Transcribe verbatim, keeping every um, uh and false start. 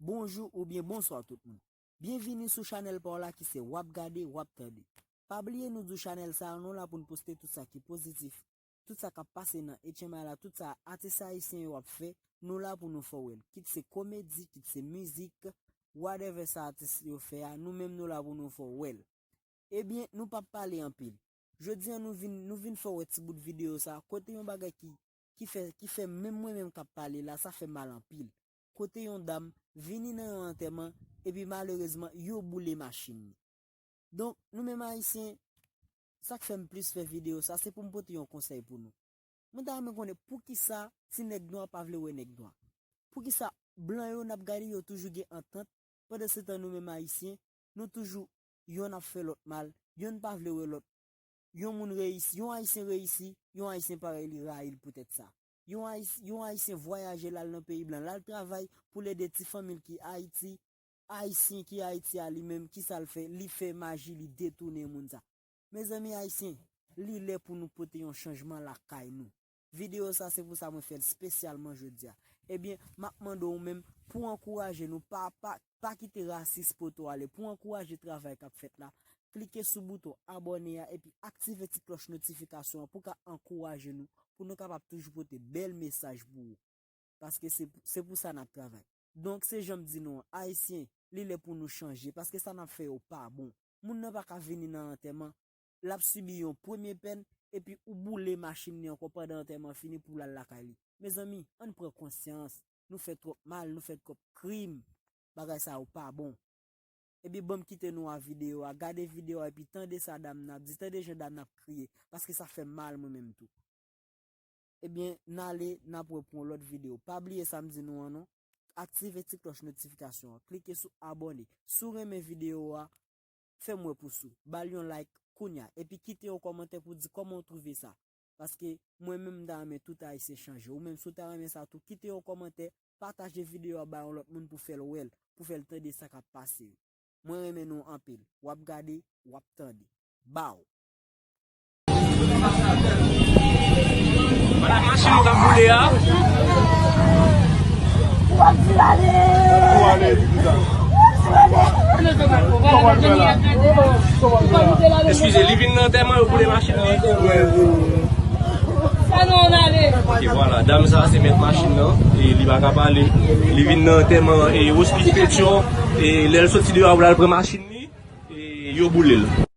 Bonjou oubyen bonswa tout moun. Byenvini sou chanèl pa w la ki se W ap gade, W ap tande. Pa bliye nou di w chanèl sa a, nou la pou n poste tout sa ki pozitif, tout sa k ap pase nan H M I la, tout sa atis ayisyen yo ap fè, nou la pou nou fè w wè l. Kit se komedi, kit se mizik, whatever sa atis yo fè a, nou menm nou la pou nou fè w wè l. Ebyen, nou p ap pale anpil. Jodi a nou vin, nou vin fè w wè ti bout videyo sa a, kote yon bagay ki, ki fè, ki fè menm mwen menm k ap pale la, sa fè mal anpil. Kote yon dam vini nan yon antèman, epi malerezman, yo boule machin li. Donk, nou menm ayisyen, sa k fè m plis fè videyo sa, se pou m pote yon konsèy pou nou. Mwen ta renmen konnen poukisa ti nèg nwa pa vle wè nèg nwa. Poukisa blan yo n ap gade yo toujou gen antant, pandansetan nou menm ayisyen, nou toujou yonn ap fè lòt mal, yonn pa vle wè lòt. Yon moun reyisi, yon ayisyen reyisi, yon ayisyen parèy li rayi l poutèt sa. Yon ayis-, yon ayisyen vwayaje l al nan peyi blan, l al travay pou l ede ti fanmi l ki Ayiti, ayisyen ki Ayiti a li menm, kisa l fè? Li fè maji, li detounen moun sa. Mezanmi ayisyen, li lè pou nou pote yon chanjman lakay nou. Videyo sa se pou sa mwen fè l espesyalman jodi a. Ebyen, m ap mande w menm pou ankouraje nou, pa, pa, pa kite rasis pote w ale, pou ankouraje travay k ap fèt la, klike sou bouton abòne a epi aktive ti klòch notifikasyon an pou ka ankouraje nou, pou nou kapab toujou pote bèl mesaj pou ou. Paske se, se pou sa n ap travay. Donk, se jan m di nou an, ayisyen, li lè pou nou chanje, paske sa n ap fè yo pa bon. Moun nan pa ka vini nan antèman, l ap sibi yon premye pèn, epi ou boule machin li ankò pandan antèman fini pou l al lakay li. Mezanmi, ann pran konsyans, nou fè twòp mal, nou fè twòp krim, bagay sa yo pa bon. Ebyen, ban m kite nou a videyo a, gade videyo a epi tande sa dam nan ap di, tande jan dam nan ap kriye, paske sa fè m mal mwen menm tou. Ebyen, n ale, n ap wè pou yon lòt videyo. Pa bliye sa m di nou an non. Aktive ti klòch notifikasyon an, klike sou abòne. Si w renmen videyo a, fè m wè pous ou. Ba l yon like kounya, epi kite yon kòmantè pou di kòman w twouve sa. Paske mwen menm m ta renmen tout ayisyen chanje. Ou menm si w ta renmen sa tou, kite yon kòmantè, pataje videyo a ba yon lòt moun pou fè l wè l, pou fè l tande sa k ap pase yo. Mwen renmen nou anpil. W ap gade, w ap tande. Baw. Machin nou k ap boule a. Eskize, li vin nan antèman, yo boule machin li. Ok, vwala, dam sa se mèt machin nan, e li pa ka pale. Li vin nan antèman e Roseph Pétion, e lè l soti deyò a pou l al pran machin li, e yo boule l.